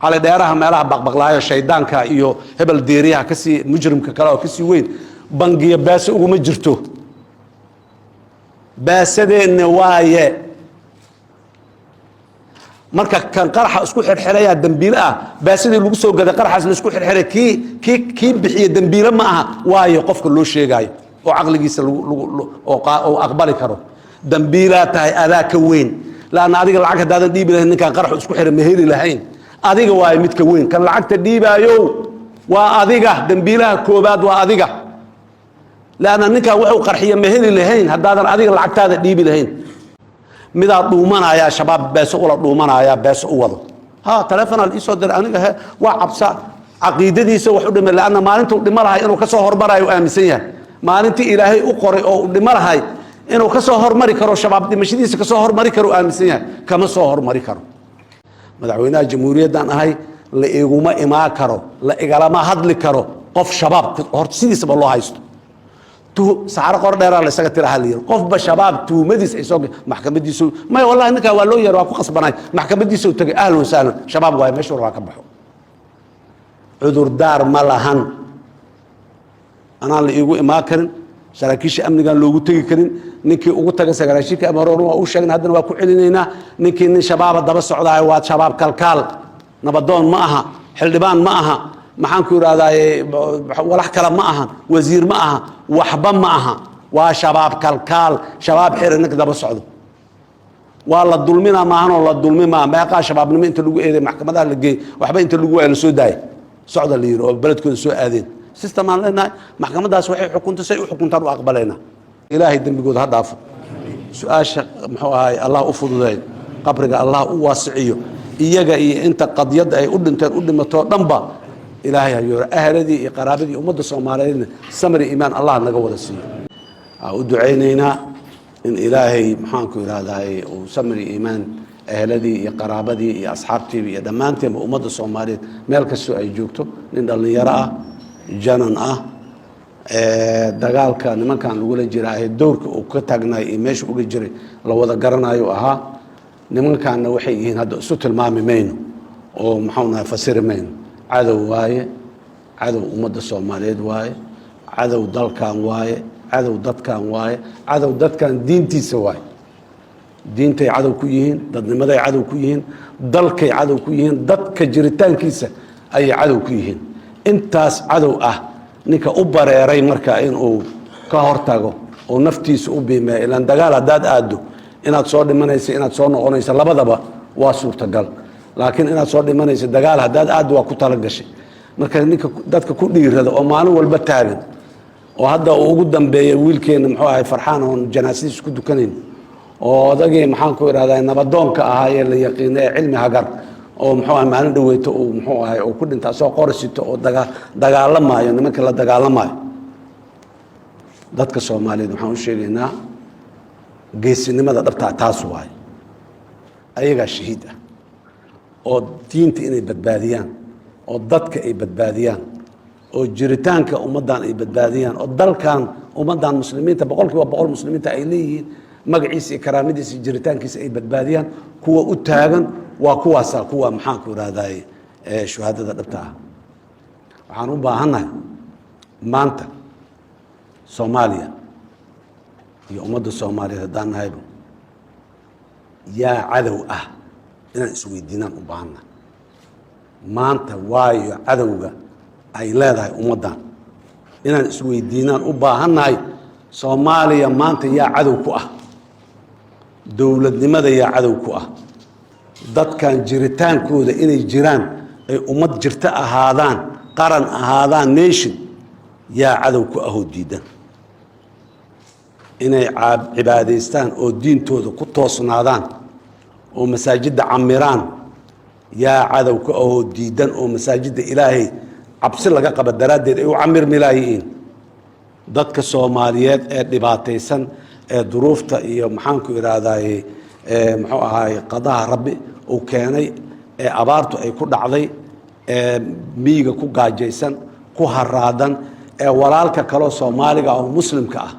Cali Dheeraha meelaha baqbaqlaayo, shaydaanka iyo hebel deeriyaha kasii mujrimka kale oo kasii weyn, bangiya beese uguma jirto. Baasadeenna waaye. Marka kan qaraxa isku xirxirayaa dembiile ah, baasadii lagu soo gaday qaraxaas la isku xirxiray, kii bixiye dembiile ma aha. Waayo, qofka loo sheegaayo oo caqligiisa oo aqbali karo, dembiilaa tahay, adaa ka weyn. Laanna adiga lacag haddaadan dhiibi lahayn, ninkaan qaraxu isku xiray ma heli lahayn. Adiga waayo midka weyn. Kan lacagta dhiibaayo waa adiga, dembiilaha koobaad waa adiga. Leanna ninkan wuxuu qarxiya ma heli lahayn haddaadan adiga lacagtaada dhiibi lahayn. Midaa dhuumanaya, Shabaab beeso ula dhuumanaya, beeso u wado. Ha, taleefonaa la iisoo diray aniga. He, waa cabsa, caqiidadiisa wax u dhimay. Leanna maalintuu dhimo lahay inuu ka soo hormarayo u aaminsan yahay. Maalintii Ilaahay u qoray oo uu dhimo lahay inuu ka soo hormari karo, Shabaab dhimashadiisa kasoo hormari karo u aaminsan yahay. Kama soo hormari karo. Madaxweynaha jamhuuriyaddan ahay, la iguma imaan karo, la igalama hadli karo qof Shabaab horta sidiisaba loo haysto. Saxaro qor dheeraa la isaga tiraha la yiri. Qofba Shabaab tuhumadiis ay soo maxkamadiisu maya. Wallahi ninkaa waa loo yeer, waa ku qasbanay, maxkamadiisa u tagay. Ahlan wasahlan, Shabaab waaye, meesha waa ka baxo, cudurdaar ma lahan. Anaan la iigu imaan karin, saraakiisha amnigaan loogu tegi karin. Ninkii ugu taga saraakiisha amni horena waa u sheegnay, haddana waa ku celinaynaa. Ninkii nin Shabaaba daba socdaayo waa Shabaab kalkaal. Nabadoon ma aha, xildhibaan ma aha, maxaan ku idhahdaaye, walax kale ma aha, wasiir ma aha, waxba ma aha, waa Shabaab kalkaal. Shabaab xira ninka daba socdo waa la dulmina maahanoo la dulmi maa. Meeqaa shabaabnimo inta lagu eeday maxkamadaha la geeyey, waxba inta lagu waaya la soo daayay, socda la yiri, oo beledkooda soo aadeen? System aan leenahay. Maxkamadaas waxay xukunta, say u xukuntaan u aqbalaynaa. Ilaahay dembigooda ha dhaafo. Su-aasha muxuu ahay, Allah u fududeeyo, qabriga Allah u waasiciyo. Iyaga iyo inta qadiyadda ay u dhinteen u dhimatoo dhanba Ilaahay hayooro. Ahladii iyo qaraabadii, ummadda Soomaaliyeedna samri iimaan Allah naga wada siiyo. Waxaan u ducaynaynaa in Ilaahay, maxaanku ihahdaay, uu samri iimaan ehladii iyo qaraabadii iyo asxaabtiiba iyo dhammaanteenba, ummadda Soomaaliyeed meel kastoo ay joogto. Nin dhallinyaro ah, janan ah, dagaalka nimankan lagula jira ee dowrka uu ka taagnaay iyo meesha uga jiray la wada garanayo ahaa. Nimankanna waxay yihiin hadda isu tilmaami mayno oo maxuu nahay fasiri mayno. Cadow waaye, cadow ummadda Soomaaliyeed waaye, cadow dalkan waaye, cadow dadkan waaye, cadow dadkan diintiisa waaye. Diintay cadow ku yihiin, dadnimaday cadow ku yihiin, dalkay cadow ku yihiin, dadka jiritaankiisa ayay cadow ku yihiin. Intaas cadow ah ninka u bareeray marka inuu ka hortago oo naftiisa u biimeeyo, ilaan dagaal haddaad aaddo inaad soo dhimanaysa, inaad soo noqonaysa, labadaba waa suurtagal. Laakiin inaad soo dhimanaysa dagaal haddaad aaddo waa ku talagashay. Marka ninka dadka ku dhiirada oo maalin walba taagan, oo hadda uu ugu dambeeya wiilkeena, muxuu ahay, Farxaan, oon janaasadiis ku dukanayn, oo odagii, maxaan ku idhahdaa, nabadoonka ahaa ee la yaqiina ee Cilmi Hagar, oo muxuu ahay, maalin dhaweyto uu muxuu ahay uu ku dhinta asoo qorisito oo dagaalamaayo, nimanka la dagaalamaayo. Dadka Soomaaliyeed waxaan u sheegaynaa geesinimada dhabtaa taas waaye. Ayagaa shahiid ah oo diinta inay badbaadiyaan, oo dadka ay badbaadiyaan, oo jiritaanka ummaddan ay badbaadiyaan, oo dalkan ummaddan muslimiinta, 100% muslimiinta ay leeyihiin, magaciisa iyo karaamadiisa iyo jiritaankiisa ay badbaadiyaan kuwa u taagan waa kuwaasa, kuwa, maxaanku ihahdaye, shuhaadada dhabta ah. Waxaan u baahannahay maanta Soomaaliya iyo ummadda Soomaaliyeed haddaan nahayba, yaa cadow ah inaan isweydiinaan u baahannahay maanta. Waayo, cadowga ay leedahay ummaddan inaan isweydiinaan u baahannahay. Soomaaliya maanta yaa cadow ku ah? Dowladnimada yaa cadow ku ah? Dadkan jiritaankooda inay jiraan, ay ummad jirto ahaadaan, qaran ahaadaan, nation, yaa cadow ku ahoo diidan? Inay cibaadaystaan oo diintooda ku toosnaadaan oo masaajidda camiraan yaa cadow ku ahoo diidan, oo masaajidda Ilaahay cabsi laga qaba daraaddeed ay u camirmilaayihiin? Dadka Soomaaliyeed ee dhibaataysan ee duruufta iyo, maxaanku idhaahdaye, muxuu ahaay, qadaha Rabbi uu keenay ee abaartu ay ku dhacday, ee miyiga ku gaajaysan, ku haraadan, ee walaalka kaloo Soomaaliga oo muslimka ah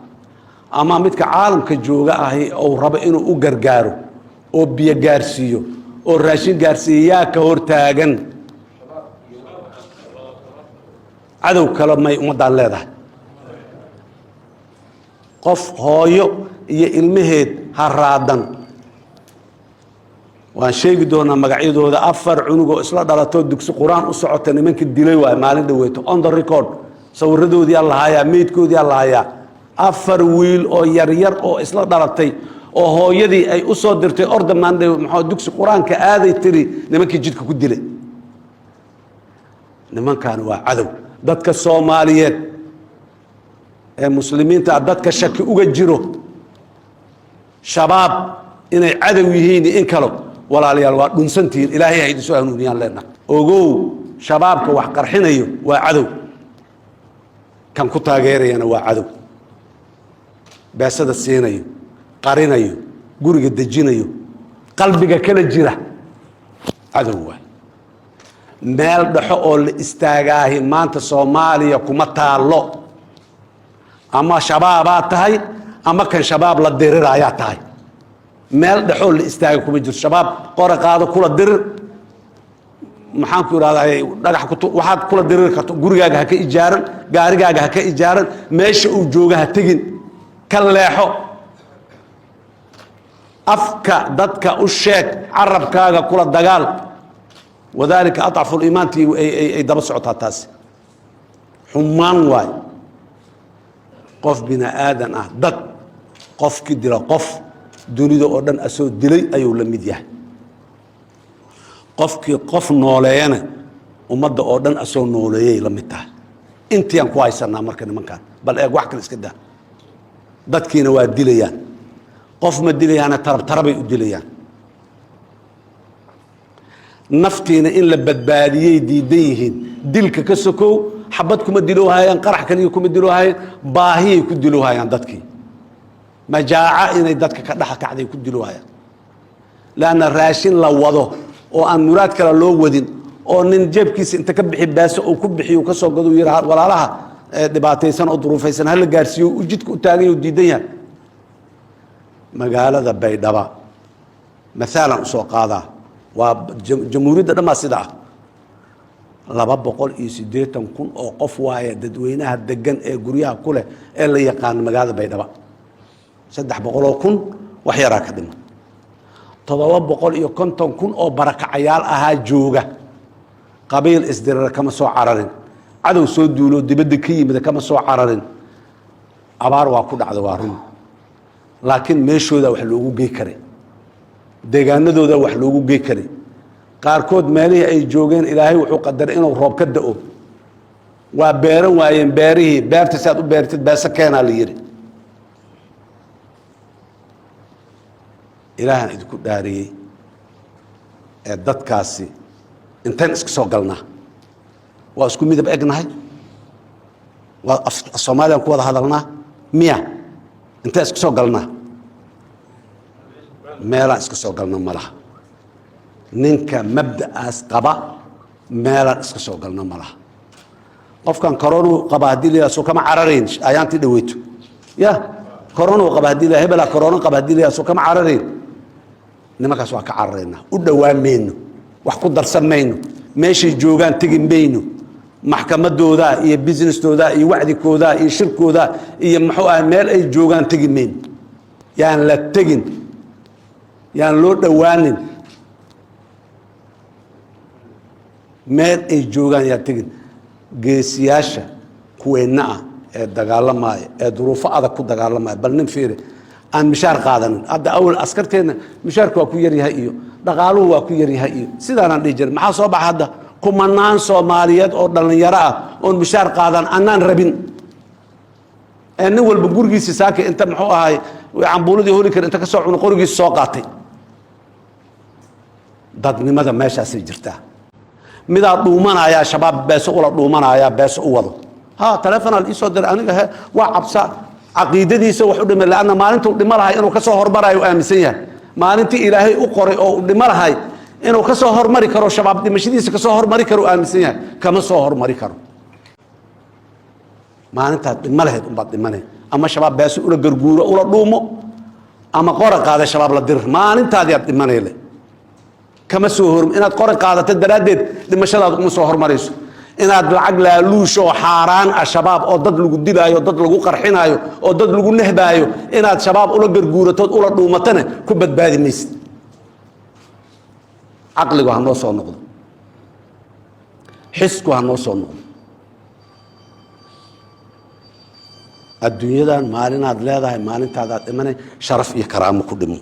ama midka caalamka jooga ahi uu rabo inuu u gargaaro oo biyo gaarsiiyo oo raashin gaarsiiyo, yaa ka hortaagan? Cadow kale may ummaddaan leedahay? Qof hooyo iyo ilmaheed haraadan, waan sheegi doonaa magacyadooda, afar cunugoo isla dhalatoo dugsi Qur-aan u socota nimanka dilay waay maalin dhaweeto, on the record. Sawiradoodii aa la hayaa, meydkoodii aa la hayaa. Afar wiil oo yaryar oo isla dhalatay oo hooyadii ay u soo dirtay orda maandhe, muxuu dugsi Qur-aanka aaday tiri, nimankii jidka ku dilay. Nimankan waa cadow. Dadka Soomaaliyeed ee Muslimiinta, dadka shaki uga jiro Shabaab inay cadow yihiin in kalo, walaalayaal, waa dhunsantihiin. Ilaahay ha idinsoo hanuuniyaan leenaha. Ogow, Shabaabka wax qarxinayo waa cadow, kan ku taageerayana waa cadow, beesada siinayo, qarinayo, guriga dejinayo, qalbiga kala jira, cadow waay. Meel dhexo oo la istaagaahi maanta Soomaaliya kuma taallo. Ama Shabaabaa tahay ama kan Shabaab la diriraayaa tahay. Meel dhexoo la istaaga kuma jirto. Shabaab qora qaado, kula dirir, maxaan ku idhahdaa, dhagax kutu, waxaad kula diriri karto. Gurigaaga ha ka ijaaran, gaarigaaga ha ka ijaaran, meesha uu jooga ha tegin, ka leexo. Afka dadka u sheeg, carabkaaga kula dagaal. وذلك أضعف الإيمان tii ay daba socotaa. Taasi xumaan waay. Qof bini aadan ah, dad qofki dila, qof dunida oo dhan asoo dilay ayuu la mid yahay. Qofkii qof nooleeyana, ummadda oo dhan asoo nooleeyay la mid tahay. Intiaan ku haysanaa marka nimankaan, bal eeg, wax kale iska daa, dadkiina waa dilayaan. Qof ma dilayaana, tarab tarabay u dilayaan. Naftiina in la badbaadiyey diidan yihiin. Dilka ka sokow, xabad kuma diloohayaan, qarax kaliya kuma diloohayaan, baahiyay ku diloohayaan dadkii. Majaaco inay dadka ka dhex kacday ku diloohayaan, leanna raashin la wado oo aan muraad kale loo wadin, oo nin jeebkiisa inta ka bixi baaso uu ku bixiyo, ka soo gado, yidhaha walaalaha dhibaataysan oo duruufaysan hala gaarsiiyo, u jidka u taagan yahay, u diidan yahay. Magaalada Baydhaba maalan usoo qaadaa, waa jamhuuriyadda dhammaa sida ah, 280,000 oo qof waaye dadweynaha degan ee guryaha ku leh ee la yaqaano magaalada Baydhaba. 300,000 wax yaraa ka dhima. 750,000 oo barakacayaal ahaa jooga. Qabiil isdirira kama soo cararin, cadow soo duulo dibadda ka yimid kama soo cararin. Abaar waa ku dhacda, waa run, laakiin meeshooda wax loogu gey karay, deegaanadooda wax loogu gey karay. Qaarkood meelihii ay joogeen Ilaahay wuxuu qadaray inuu roob ka da'o. Waa beeran waayeen beerihii. Beerta si aad u beertid beese keenaa la yidhi. Ilaahan idinku dhaariyey, ee dadkaasi inteen iska soo galnaa? Waa isku midab egnahay, waa Soomaaliyan ku wada hadalnaa miya? Inteen iska soo galnaa? Meelaan iska soo galna ma laha. Ninka mabda'aas qaba, meelaan iska soo galna ma laha. Qofkan corona qaba haddii la yidhaha, soo kama cararayn ayaantii dhaweyto? Ya corona qaba haddii la, hebelaa corona qaba haddii la yidhaha, soo kama cararayn? Nimankaas waa ka cararaynaa. U dhowaan mayno, wax ku darsan mayno, meeshay joogaan tegi mayno. Maxkamadooda iyo business-tooda iyo wacdikooda iyo shirkooda iyo muxuu ah, meel ay joogaan tegi mayno. Yaan la tegin, yaan loo dhowaanin. Meel ay joogaan yaan tegin. Geesiyaasha kuweenna ah ee dagaalamaya, ee duruufo adag ku dagaalamaya, bal nin fiiri aan mishaar qaadanin. Hadda awal askarteenna mishaarku waa ku yaryahay iyo dhaqaaluhu waa ku yaryahay iyo sidaanaan dhihi jiray. Maxaa soo baxa hadda? Kumanaan Soomaaliyeed oo dhallinyaro ah oon mishaar qaadan annaan rabin, ee nin walba gurigiisi saaka inta muxuu ahay cambuuladii holi kara inta ka soo cuno qorigiisa soo qaatay. Dadnimada meeshaasay jirtaa. Midaa dhuumanayaa Shabaab beeso ula dhuumanayaa, beeso u wado. Ha taleefonaa la iisoo diray aniga, he waa cabsa, caqiidadiisa wax u dhimay, leanna maalintuu dhimo lahay inuu ka soo hormarayo u aaminsan yahay. Maalintii Ilaahay u qoray oo uu dhimo lahay inuu ka soo hormari karo, Shabaab dhimashadiisa ka soo hormari karo u aaminsan yahay. Kama soo hormari karo. Maalintaad dhimo lahayd unbaad dhimanay. Ama Shabaab beeso ula garguuro, ula dhuumo, ama qora qaada, Shabaab la dirir, maalintaadii aad dhimanayle. Kama soo hor inaad qori qaadato daraaddeed dhimashadaadu uma soo hormarayso. Inaad lacag laaluush oo xaaraan ah Shabaab, oo dad lagu dilaayo, dad lagu qarxinaayo, oo dad lagu nehbaayo, inaad Shabaab ula garguuratood ula dhuumatana ku badbaadi maysid. Caqligu ha noo soo noqdo, xisku ha noo soo noqdo. Adduunyadan maalinaad leedahay, maalintaadaad dhimanay, sharaf iyo karaamo ku dhimo.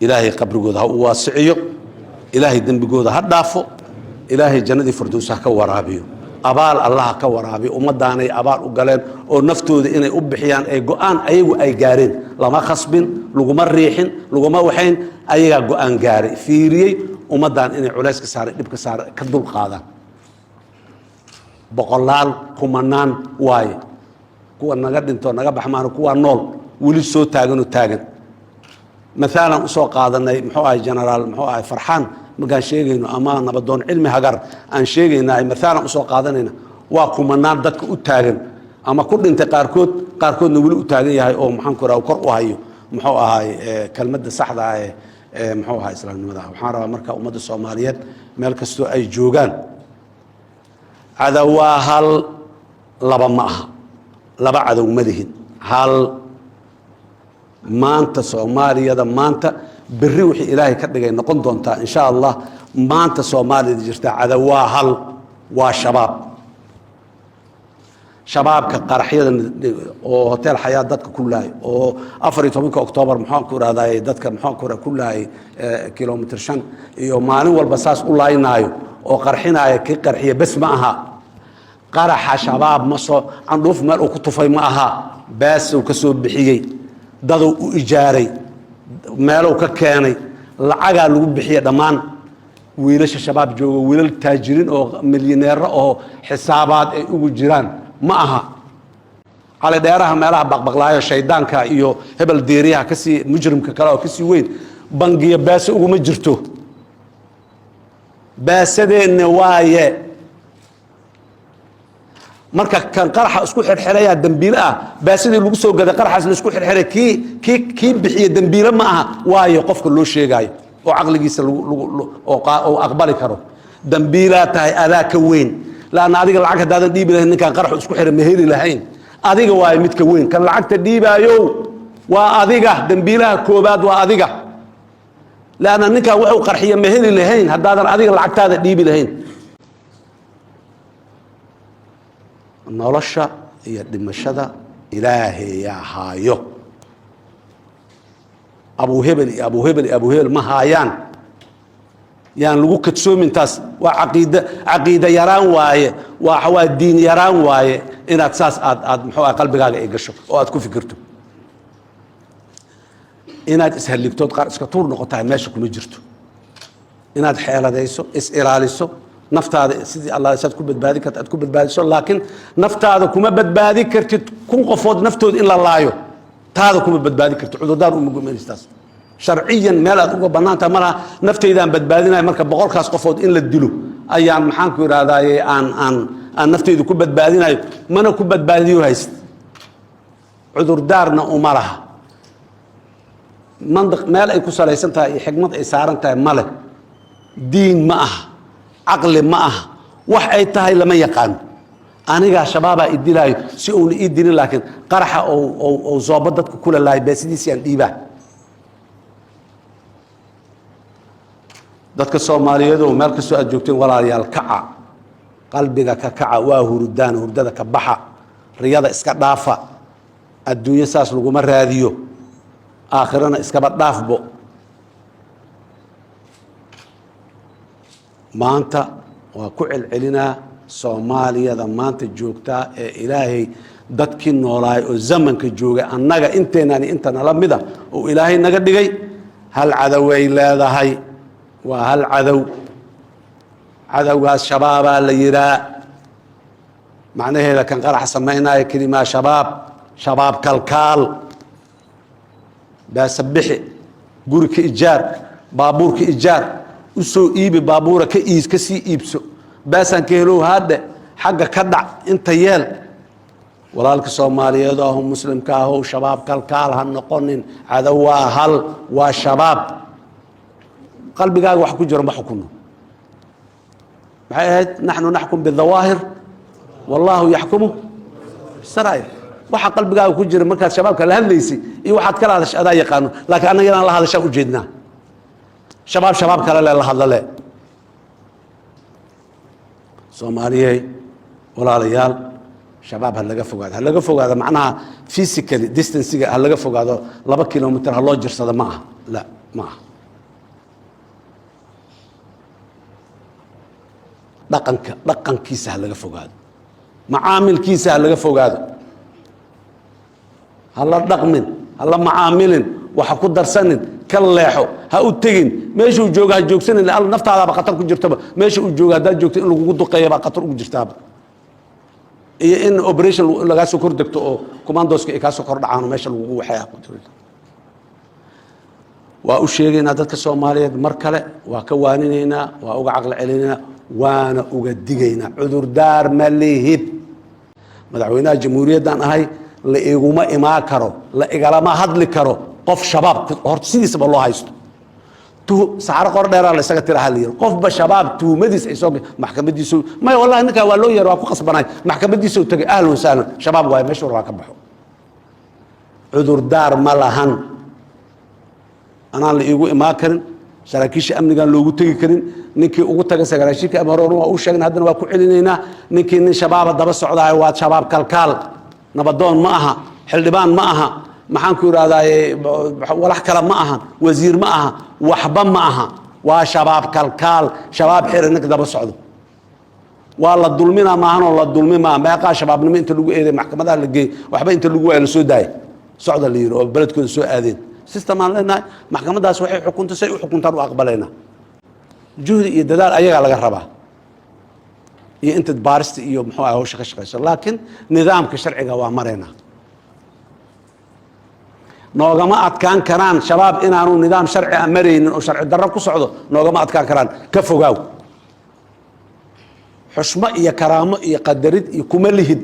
Ilaahay qabrigooda ha u waasiciyo, Ilaahay dembigooda ha dhaafo, Ilaahay jannadii fardows ha ka waraabiyo, abaal Allah ha ka waraabiyo. Ummaddaanay abaal u galeen oo naftooda inay u bixiyaan ee go-aan ayagu ay gaareen. Lama khasbin, laguma riixin, laguma waxayn. Ayagaa go-aan gaaray, fiiriyey ummaddan inay culays ka saaray, dhib ka saaray, ka dul qaadaan. Boqolaal kumanaan waaye kuwa naga dhinto, naga baxmaano, kuwa nool weli soo taaganoo taagan. Maalan usoo qaadanay, muxuu ahay, generaal, muxuu ahay, Farxaan markaan sheegayno, ama Nabadoon Cilmi Hagar aan sheegaynaa, maalan usoo qaadanayna, waa kumanaan dadka u taagan ama ku dhintay qaarkood, qaarkoodna weli u taagan yahay oo, maxaan ku raha, kor u hayo, muxuu ahay, kelmadda saxda ah ee, muxuu ahay, islaamnimada ah. Waxaan rabaa marka ummadda Soomaaliyeed meel kastoo ay joogaan, cadow waa hal, laba ma aha. Laba cadow ma lihin, hal. Maanta Soomaaliyada maanta, berri wixii Ilaahay ka dhigay noqon doontaa, insha Allah. Maanta Soomaaliyada jirtaa cadow waa hal, waa Shabaab. Shabaabka qaraxyada oo Hotel Xayaat dadka ku laayay, oo 14-ka Oktoobar, maxaan ku irahday, dadka, maxaan ku ku laayay Kilometer 5, iyo maalin walba saas u laaynaayo oo qarxinaaya, kii qarxiya bes ma aha. Qaraxa Shabaab ma soo candhuuf meel uu ku tufay ma aha. Beesow ka soo bixiyey, dadow u ijaaray, meelow ka keenay, lacagaa lagu bixiya. Dhammaan wiilasha Shabaab jooga wiilal taajiriin oo milyaneero oo xisaabaad ay ugu jiraan ma aha. Cali Dheeraha meelaha baqbaqlaayo, shaydaanka iyo hebel deeriyaha kasii mujrimka kale oo kasii weyn, bangiya beese uguma jirto. Beesadeenna waaye. Marka kan qaraxa isku xirxirayaa dembiile ah, baasidii lagu soo gaday qaraxaas la isku xirxiray, kii bixiye dembiile ma aha. Waayo qofka loo sheegaayo oo caqligiisa lagu oo aqbali karo, dembiilaa tahay, adaa ka weyn. Laanna adiga lacag haddaadan dhiibi lahayn, ninkaan qaraxu isku xiray ma heli lahayn. Adiga waayo midka weyn, kan lacagta dhiibaayo waa adiga. Dembiilaha koobaad waa adiga, leanna ninkan wuxuu qarxiya ma heli lahayn haddaadan adiga lacagtaada dhiibi lahayn. Nolosha iyo dhimashada Ilaahayaa haayo. Abuuhebel iyo abuuhebel iyo abuuhebel ma haayaan. Yaan lagu kadsoomin taas. Waa caqiid, caqiida yaraan waaye, waa diin yaraan waaye inaad saas aad muxuu ah qalbigaaga ay gasho oo aad ku fikirto inaad ishalligtood, qaar iska tuur noqotahay meesha kuma jirto. Inaad xeeladayso, is ilaaliso, naftaada sidii Allah saad ku badbaadi karta aad ku badbaadiso, laakiin naftaada kuma badbaadi kartid 1000 qofood naftooda in la laayo. Taada kuma badbaadi kartid, cudurdaar uma gumaystaas. Sharciyan meel aad uga bannaantaha ma laha. Naftaydaan badbaadinaya, marka 100-kaas qofood in la dilo ayaan, maxaan ku idhahdaaye, aan naftaydu ku badbaadinayo, mana ku badbaadiyo hayst, cudurdaarna uma laha. Mandiq meel ay ku salaysan tahay iyo xikmad ay saaran tahay ma leh. Diin ma aha, caqli ma aha, wax ay tahay lama yaqaano. Anigaa Shabaabaa i dilaayo si uuna ii dilin, laakiin qaraxa ou zoobo dadka kula laayo beesidiisi aan dhiibaa. Dadka Soomaaliyeedow, meel kastoo aad joogteen, walaalayaal, kaca, qalbiga ka kaca. Waa hurdaan, hurdada ka baxa, riyada iska dhaafa. Adduunyo saas laguma raadiyo, aakhirana iskaba dhaafbo. Maanta waa ku celcelinaa, Soomaaliyada maanta joogtaa ee Ilaahay dadkii noolaay oo zamanka joogay, annaga inteenani inta nala mida oo Ilaahay naga dhigay, hal cadoway leedahay, waa hal cadow. Cadowgaas Shabaabaa la yihaa. Macnaheeda kan qarax samaynaayo kelimaa Shabaab, Shabaab kalkaal, baasa bixi, guri ka ijaar, baabuur ka ijaar, u soo iibi baabuura, ka iis, ka sii iibso, baasaan ka helow, haadhe xagga ka dhac, inta yeel. Walaalka Soomaaliyeed ahu, muslimka ahow, Shabaab kalkaal ha noqonin. Cadow waa hal, waa Shabaab. Qalbigaaga wax ku jiro ma xukuno. Maxay ahayd? Naxnu naxkum bidawaahir wallaahu yaxkumu bisaraa'ir. Waxa qalbigaaga ku jira markaad shabaabka la hadlaysay iyo waxaad kala hadashay adaa yaqaano, laakiin annaga inaan la hadashaan ujeednaa. Shabaab shabaab kale le la hadla le. Soomaaliyey, walaalayaal, shabaab ha laga fogaado, ha laga fogaado. Macnaha physically distancega ha laga fogaado, 2 kilomitr ha loo jirsado ma aha, la ma aha. Dhaqanka, dhaqankiisa ha laga fogaado, macaamilkiisa ha laga fogaado, ha la dhaqmin, ha la macaamilin, waxa ku darsanin, ka leexo, ha u tegin meeshuu jooga, ha joogsanin. Alla naftaadaaba khatar ku jirtaba. Meesha uu jooga haddaad joogto in lagugu duqeeya baa khatar ugu jirtaaba, iyo in operation lagaa soo kor degto oo commandoska ay kaa soo kor dhacaan oo meesha lagugu waxeeya ku jirto. Waa u sheegaynaa dadka Soomaaliyeed mar kale, waa ka waaninaynaa, waa uga caqli celinaynaa, waana uga digaynaa. Cudurdaar ma lihid. Madaxweynaha jamhuuriyaddan ahay, la iguma imaan karo, la igalama hadli karo qof shabaab horta sidiisaba loo haysto. Saxaro qor dheeraa la isaga tiraha la yiri. Qofba shabaab tuhumadiis ay soo maxkamadiisu maya. Wallahi ninkaa waa loo yeer, waa ku qasbanay, maxkamadiisa u tagay, ahlan wasahlan, shabaab waaye, meesha war waa ka baxo. Cudurdaar ma lahan. Anaan la iigu imaan karin, saraakiisha amnigaan loogu tegi karin. Ninkii ugu taga saraakiisha amni hore waa u sheegnay, haddana waa ku celinaynaa. Ninkii nin shabaaba daba socdaay waa shabaab kalkaal. Nabadoon ma aha, xildhibaan ma aha, maxaan ku idhahdaaye, walax kale ma aha, wasiir ma aha, waxba ma aha, waa shabaab kalkaal. Shabaab xira ninka daba socdo. Waa la dulmina maahanoo la dulmi maa. Meeqaa shabaabnimo inta lagu eeday maxkamadaha la geeyey, waxba inta lagu waaya la soo daayay, socda la yidhi oo beledkooda soo aadeen. System aan leenahay, maxkamadaas waxay xukunto say u xukuntaan u aqbalaynaa. Juhdi iyo dadaal ayagaa laga rabaa iyo inta baarista iyo muxuu ah hawsha ka shaqeyso, laakiin nidaamka sharciga waa maraynaa. Noogama adkaan karaan shabaab inaanu nidaam sharci a maraynin oo sharci darro ku socdo. Noogama adkaan karaan. Ka fogaaw. Xushmo iyo karaamo iyo qadarid iyo kuma lihid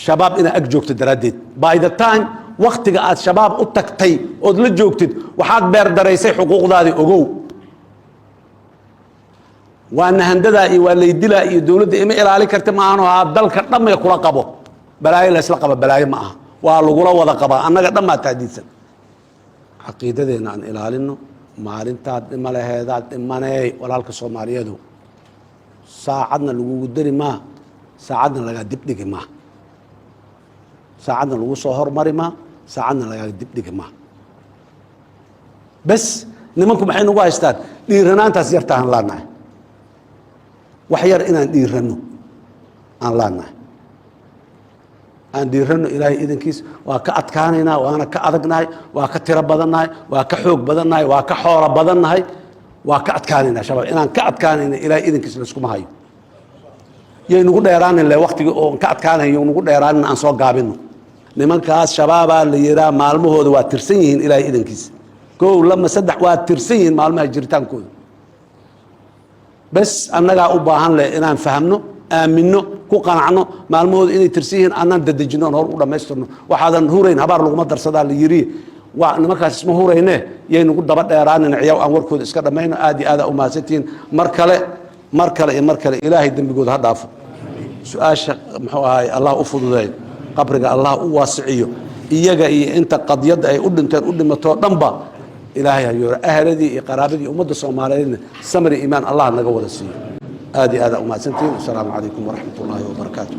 shabaab inaad ag joogto daraaddeed. By the time waktiga aad shabaab u tagtay ood la joogtid, waxaad beerdaraysay xuquuqdaadii. Ogow, waa nahandadaa iyo waa laydilaa iyo dowladda ima ilaalin karta maahanoo haa. Dalka dhamee kula qabo balaayo, laysla qaba balaayo ma aha, waa lagula wada qabaa. Annaga dhammaa tahdiidsan. Caqiidadeenna aan ilaalino. Maalintaad dhima laheedaad dhimaneey, walaalka Soomaaliyeedu. Saacadna lagugu dari maa, saacadna lagaa dibdhigi maa, saacadna lagu soo hormari maa, saacadna lagaa dibdhigi maa. Bes nimanku maxay nagu haystaan? Dhiiranaantaas yartaan laanahay, wax yar inaan dhiiranno aan laanahay. Aan dhiiranno, Ilaahay idankiis waa ka adkaanaynaa, waana ka adagnahay, waa ka tiro badannahay, waa ka xoog badannahay, waa ka xoolo badannahay, waa ka adkaanaynaa shabaab. Inaan ka adkaanayna Ilaahay idankiis layskuma hayo. Yay nagu dheeraanin le waktigii oon ka adkaanayo nagu dheeraanin, aan soo gaabino. Nimankaas shabaabaa la yihaa, maalmahooda waa tirsan yihiin Ilaahay idankiis. 1, 2, 3, waa tirsan yihiin maalmaha jiritaankooda. Bes annagaa u baahan leh inaan fahamno, aaminno, ku qanacno maalmahooda inay tirsan yihiin, annaan dadejino oon hor u dhammaystirno. Waxaadan hurayn habaar laguma darsadaa la yiri. Waa nimankaas, isma hurayne, yay nagu daba dheeraanin ciyaw, aan warkooda iska dhammayno. Aad iyo aada umahadsantihiin. Mar kale, mar kale iyo mar kale, Ilaahay dembigooda ha dhaafo. Su-aasha muxuu ahay, Allah u fududeeyo, qabriga Allah u waasiciyo. Iyaga iyo inta qadiyadda ay u dhinteen u dhimatoo dhanba Ilaahay hayooro. Ahladii iyo qaraabadii ummadda Soomaaliyeedna samri iimaan Allah naga wada siiyo. Aad iyo aada umahadsantihiin. Asalaamu calaykum waraxmat ullaahi wabarakaatu.